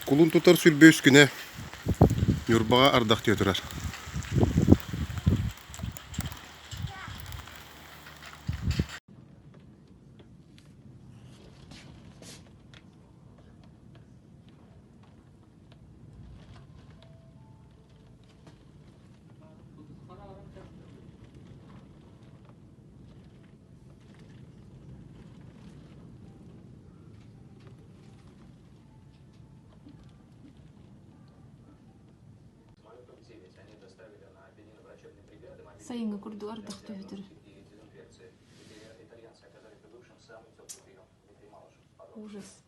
Кулун тутар 23 күнэ Ньурбаҕа ардах түһэ турар. Сайыҥҥы курдук ардах түһэ турар. Ужас.